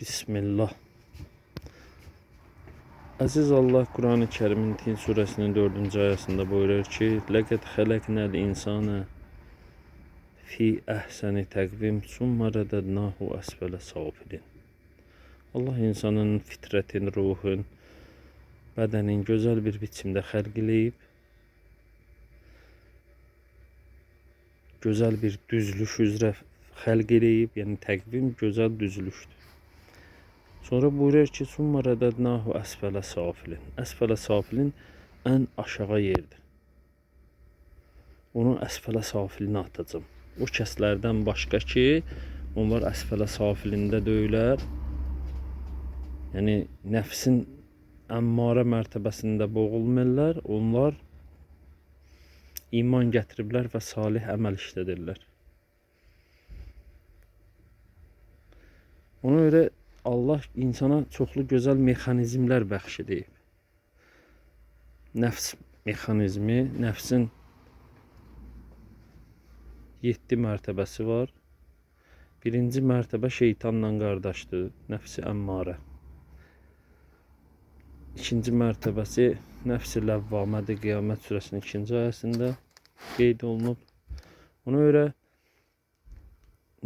Bismillah. Əziz Allah Qurani Kərimin Tin surəsinin 4-cü ayəsində buyurur ki: "Ləqəd xələqnəl insana fi əhsəni təqvim summa rədədnahu əsfələ safilin." Allah insanın fitrətin, ruhun, bədənin gözəl bir biçimdə xəlq eləyib, gözəl bir düzülüş üzrə xəlq eləyib, yəni təqvim gözəl düzülüşdür. Sonra buyurur ki, summa rədədnahu əsfələ safilin. Əsfələ safilin ən aşağı yerdir. Onu əsfələ safilinə atacam. O kəslərdən başqa ki, onlar əsfələ safilində deyilər. Yəni nəfsin əmmarə mərtəbəsində boğulmurlar. Onlar iman gətiriblər və salih əməl işlədirlər. Ona görə Allah insana çoxlu gözəl mexanizmlər bəxş edib. Nəfs mexanizmi, nəfsin 7 mərtəbəsi var. Birinci mərtəbə şeytanla qardaşdır, nəfsi əmmarə. İkinci mərtəbəsi nəfsi ləvvamədir, Qiyamət surəsinin 2-ci ayəsində qeyd olunub. Ona görə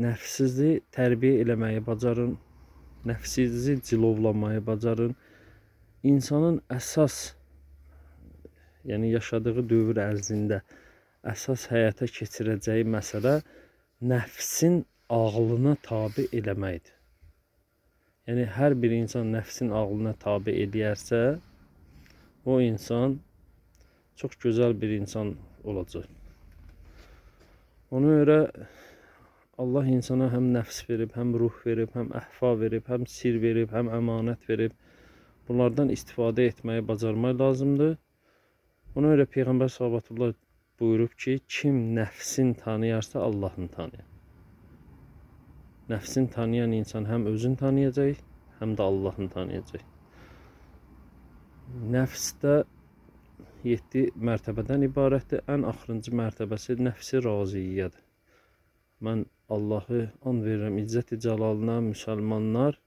nəfsizi tərbiyə eləməyi bacarın, nəfsinizi cilovlamayı bacarın. İnsanın əsas, yəni yaşadığı dövr ərzində əsas həyata keçirəcəyi məsələ nəfsin ağlına tabe eləməkdir. Yəni hər bir insan nəfsin ağlına tabe eləyərsə, o insan çox gözəl bir insan olacaq. Ona görə Allah insana həm nəfs verib, həm ruh verib, həm əhva verib, həm sir verib, həm əmanət verib. Bunlardan istifadə etməyi bacarmaq lazımdır. Ona görə Peyğəmbər sallallahu buyurub ki, kim nəfsin tanıyarsa Allah'ın tanıyar. Nəfsin tanıyan insan həm özünü tanıyacaq, həm də Allah'ın tanıyacaq. Nəfs də 7 mərtəbədən ibarətdir. Ən axırıncı mərtəbəsi nəfsi raziyyədir. Mən Allahı an verirəm izzət-i cəlalına, müsəlmanlar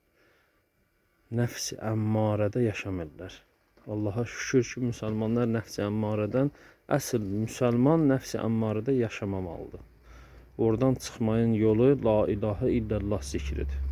nəfs-i əmmarədə yaşamırlar. Allaha şükür ki, müsəlmanlar nəfs-i əmmarədən, əsl müsəlman nəfs-i əmmarədə yaşamamalıdır. Oradan çıxmayın yolu la ilahə illallah zikridir.